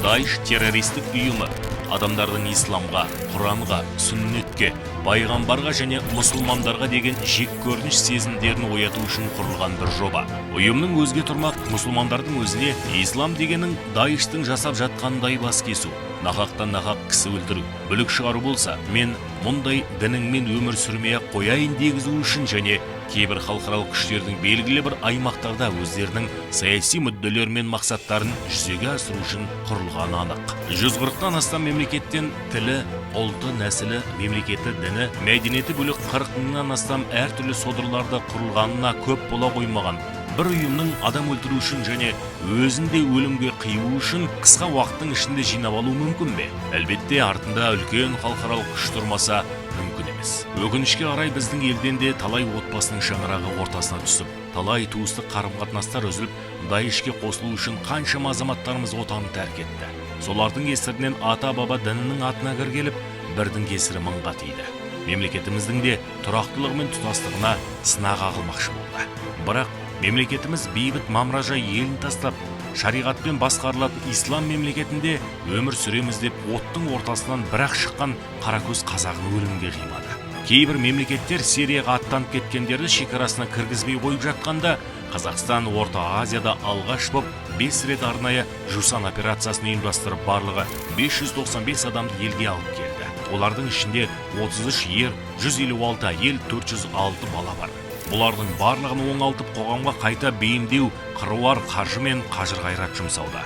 Даиш террористік ұйымы адамдардың исламға, Құранға, сүннетке, пайғамбарға және мұсылмандарға деген жек көрініш сезімдерін ояту үшін құрылған бір жоба. Ұйымның өзге тұрмақ, мұсылмандардың өзіне ислам дегенің Даиштың жасап жатқандай бас кесу, нақақтан нақақ кісі өлтіру, бүлік шығару болса, мен мұндай дініңмен өмір сүрмей ақ қояйын дегізу үшін және кейбір халықаралық күштердің белгілі бір аймақтарда өздерінің саяси мүдделері мен мақсаттарын жүзеге асыру үшін құрылғаны анық. 140-тан астам мемлекеттен, тілі, ұлты, нәсілі, мемлекеті, діні, мәдениеті бөлек 40 мыңнан астам әртүрлі содырларда құрылғанына көп бола қоймаған бір ұйымның адам өлтіру үшін және өзін де өлімге қию үшін қысқа уақыттың ішінде жинап алу мүмкін бе? Әлбетте, артында үлкен халықаралық күш тұрмаса, мүмкін емес. Өкінішке қарай, біздің елден де талай отбасының шаңырағы ортасына түсіп, талай туыстық қарым қатынастар үзіліп, Даишке қосылу үшін қаншама азаматтарымыз отанын тәрк етті. Солардың кесірінен ата баба дінінің атына кір келіп, бірдің кесірі мыңға тиді. Мемлекетіміздің де тұрақтылығы мен тұтастығына сына қағылмақшы болды. Бірақ мемлекетіміз бейбіт мамыражай елін тастап, шариғатпен басқарылатын ислам мемлекетінде өмір сүреміз деп, оттың ортасынан бірақ шыққан қаракөз қазағын өлімге қимады. Кейбір мемлекеттер Сирияға аттанып кеткендерді шекарасына кіргізбей қойып жатқанда, Қазақстан Орта Азияда алғаш боп 5 рет арнайы «Жусан» операциясын ұйымдастырып, барлығы 595 адамды елге алып келді. Олардың ішінде 33 ер, 156 әйел, 406 бала бар. Бұлардың барлығын оңалтып, қоғамға қайта бейімдеу қыруар қаржы мен қажыр қайрат жұмсауда.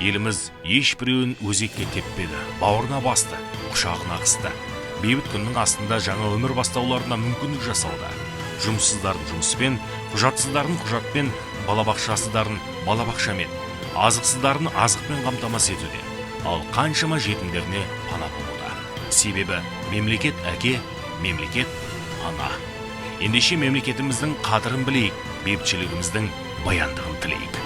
Еліміз ешбіреуін өзекке теппеді, бауырына басты, құшағына қысты. Бейбіт күннің астында жаңа өмір бастауларына мүмкіндік жасауда. Жұмыссыздарын жұмыспен, құжатсыздарын құжатпен, балабақшасыздарын балабақшамен, азықсыздарын азықпен қамтамасыз етуде. Ал қаншама жетімдеріне пана болуда. Себебі мемлекет әке, мемлекет ана. Ендеше, мемлекетіміздің қадірін білейік, бейбітшілігіміздің баяндығын тілейік.